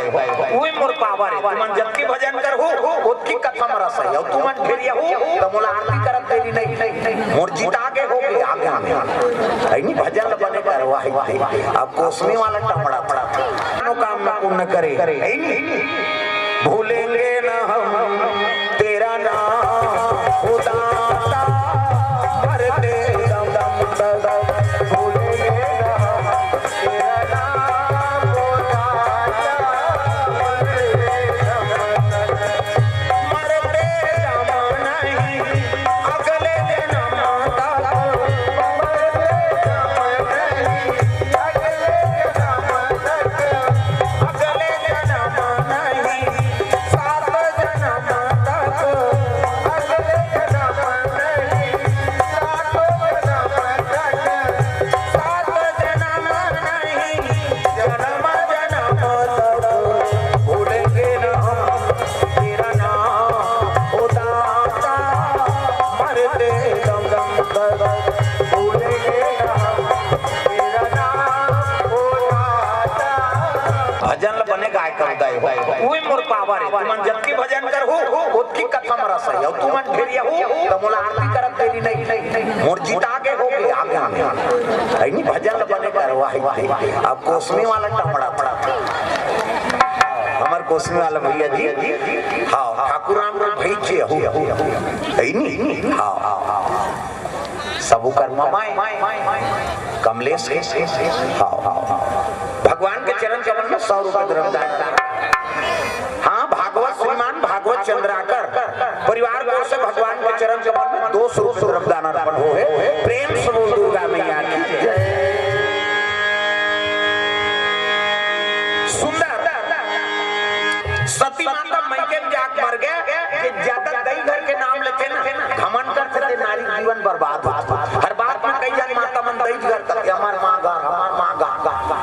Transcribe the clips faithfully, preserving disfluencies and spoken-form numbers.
उही more power हे। तुमन जतकी भजन करहू, ओतकी कथा म रस हे। अउ तुमन ढेरियाहू, त मोला आरती करत देरी नहीं। मोर जीत आगे होगे, आगे, आगे। हे नी, भजन ल बने करवाही। अब कोसमी वाला टमड़ा पड़ा। मनोकामना पूर्ण करे। हे नी? भूलेंगे न हम तेरा नाम, ओ दाता, मरते दम तक भूलेंगे न हम तेरा नाम, ओ दाता, मरते दम तक, मरते दम नहीं, अगले जन्म तक, मरते दम नहीं, अगले जन्म तक, अगले जन्म नहीं, सात जन्म तक, अगले जन्म नहीं, सात जन्म तक, सात जन्म नहीं, जन्म जन्म तक भूलेंगे न हम तेरा नाम, ओ दाता, मरते दम तक भूलेंगे न हम तेरा नाम, ओ दाता। भजन ल बने गाय कर उदय हो। उही मोर पावर हे। तुमन जतकी भजन करहू, ओतकी कथा म रस हे। अउ तुमन ढेरियाहू, त मोला आरती करत देरी नहीं। मोर जीत आगे होगे, आगे, आगे। हे नी, भजन ल बने करवाही। अब कोसमी वाला टमड़ा पड़ा। हमर कोसमी वाला भैया जी, हाँ, ठाकुर राम के भाई जी हो। हे नी? हाँ, हाँ, हाँ। सबो कर ममाए, कमलेश के। हाँ, हाँ, हाँ। भगवान के चरण कमल में सौ रुपए द्रव्यदान। हाँ, भागवत श्रीमान भागवत चंद्राकर परिवार की ओर से भगवान के चरण कमल में दो सौ रुपए द्रव्यदान अर्पण होहे। प्रेम से बोल दुर्गा मैया की जय। सुंदर सती माता मइके म जाके मर गे, जे ज्यादा दई घर के नाम लेथे ना, घमंड करथे, ते नारी के जीवन बर्बाद होथे। हर बात में कई झन माता मन दई घर करथे, "हमर माँ घर, हमर माँ घर।"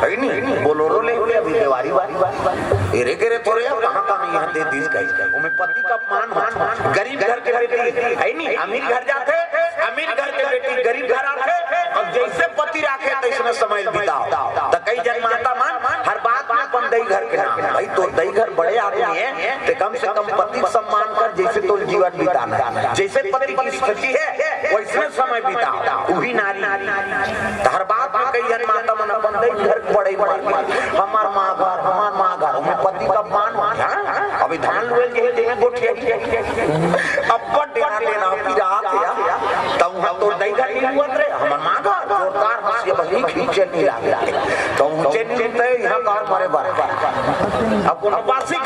हे नी? बोलेरो ले, ले अभी देवारी बारी। एरे गेरे थोरे, अब कहाँ, कहाँ यहाँ दे दीस कही। ओमे पति का अपमान होथे। गरीब घर के बेटी, हे नी? अमीर घर जाथे, अमीर घर के बेटी गरीब घर आथे, अब जइसे पति राखे तइसने समय बिताओ। त कई झन माता मन हर बात में अपन दई घर के नाम, भाई तोर दई घर बड़े आदमी हे, ते कम से कम पति के सम्मान कर, जइसे तोर जीवन बिताना हे। जइसे पति की स्थिति हे, वइसने समय बिताओ। उही नारी, त हर बात में कई झन माता मन अपन दई घर बड़े बड़े, "हमर माँ घर, हमर माँ घर", ओमे पति का अपमान होथे, हाँ? अभी धान लुए के तेने गोठिया, अब्बड़ डेरा डेरा पिरा के आ, तब हम तो दई घर नहीं हुआ रे, हमर माँ घर जोरदार हंसी बस नहीं खींचे नहीं लागे। तो ऊंचे नहीं उठते, यहाँ कार मारे बार। अब कोनो पासी